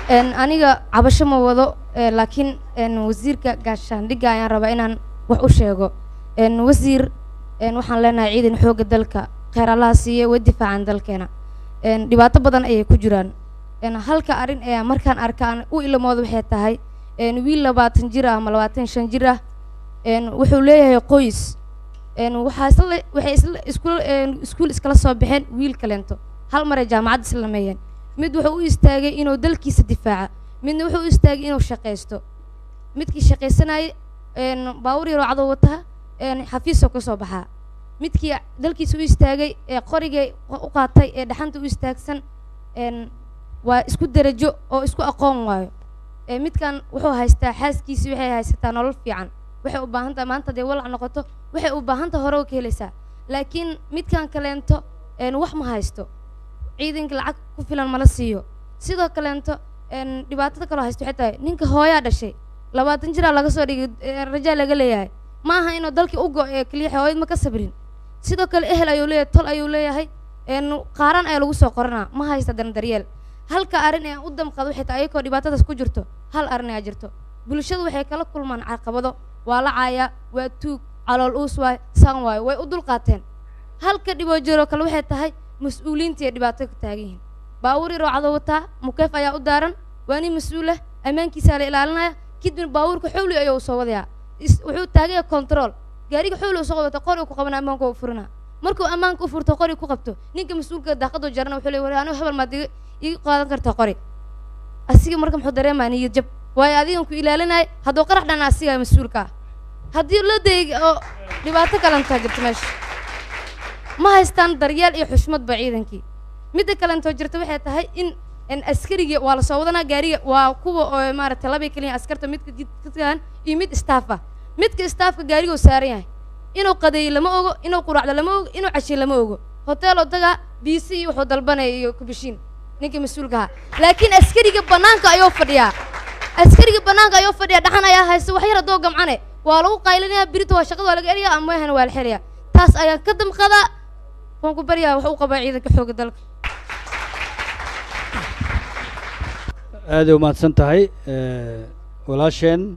Aniga cabasho ma wado, laakiin wasiirka gaashaandhigga ayaan rabaa inaan wax u sheego. Wasiir, waxaan leenahay ciidan xoogga dalka, kheyr Allaha siiye, way difaacaan dalkeena. Dhibaato badan ayay ku jiraan. Halka arrin ee markaan arka aan u ilamoodo waxay tahay wiil 20 jir ah ama 25 jir ah, wuxuu leeyahay qoys. Waxaa isla waxay isla iskuul iskuul iskala soo baxeen wiil kaleento, hal maray jaamacadda isla lameeyeen. Mid wuxuu u istaagay inuu dalkiisa difaaca, midna wuxuu u istaagay inuu shaqaysto. Midkii shaqaysanayay baabuur yaroo cadow wataa, xafiisoo ka soo baxaa. Midkii dalkiisa u istaagay ee qorigay u qaatay ee dhaxanta u istaagsan, waa isku derajo oo isku aqoon waayo. Midkan wuxuu haystaa xaaskiisii, waxay haysataa nolol fiican, waxay u baahan tahay maanta hadday walac noqoto waxay u baahan tahay hore u ka helaysaa. Laakiin midkan kaleento wax ma haysto, ciidanka lacag ku filan mala siiyo. Sidoo kaleento dhibaatada kaloo haysto waxay tahay ninka hooyaa dhashay, 20 jiraa laga soo dhigay, rajaa laga leeyahay, ma aha inuu dalkii u go ee keliya, hooyad ma ka sabrin. Sidoo kale ehel ayuu leeyahay, tol ayuu leeyahay, qaaraan ayaa lagu soo qoranaa, ma haysta dan daryeel. Halka arrin ee aan u damqado waxay tahay ayakoo dhibaatadaas ku jirto, hal arrin ayaa jirto: bulshadu waxay kala kulmaan caqabado, waa la caayaa, waa tuug, calool uus waay, saan waayo, way u dulqaateen. Halka dhiboo jiroo kale waxay tahay mas-uuliyiintii ay dhibaato ka taagan yihiin. Baabuur yaroo cadow wataa, mukeef ayaa u daaran, waa nin mas-uul ah, ammaankiisaa la ilaalinaya. Kadibna baabuurka xowli ayuu soo wadayaa, wuxuu taagaya control, gaariga xowli uu soo wata, qori ku qabana, ammaanka u furinaa. Markuu ammaanka u furto, qori ku qabto, ninka mas-uulka daaqadoo jarana wuxuu leeyahay, war anigu hebel, maad iga qaadan kartaa qori? Asiga marka muxuu dareemaa? Niyad jab, waayo adigan ku ilaalinaya hadduu qarax dhana asigaa mas-uulka ah. Haddii loo dayay oo dhibaato kalantaa jirto, meesha ma haystaan daryeel iyo xushmadba ciidankii. Midda kalentoo jirta waxay tahay in askarigii waa lasoo wadanaa gaariga, waa kuwa oo maaragtay labay keliya askarta, midka jidkaan iyo mid staff ah. Midka staffka gaariga uu saaran yahay, inuu qadeeyo lama ogo, inuu quraacdo lama ogo, inuu cashiyo lama ogo. Hotel oo tagaa, biisi iyo wuxuu dalbanaya iyo kubishiin ninka mas-uulka ahaa. Laakiin askariga bannaanka ayuu fadhiyaa, askariga bannaanka ayuu fadhiyaa, dhaxan ayaa haysta, wax yar haddoo gamcane waa lagu qaylinaya, birita waa shaqada waa laga eryaa ama mahana waa la xirayaa. Taas ayaan ka damqadaa. Waan ku baryaa wax u qabaa ciidanka xoogga dalka. Aaday umahadsan tahay walaasheen.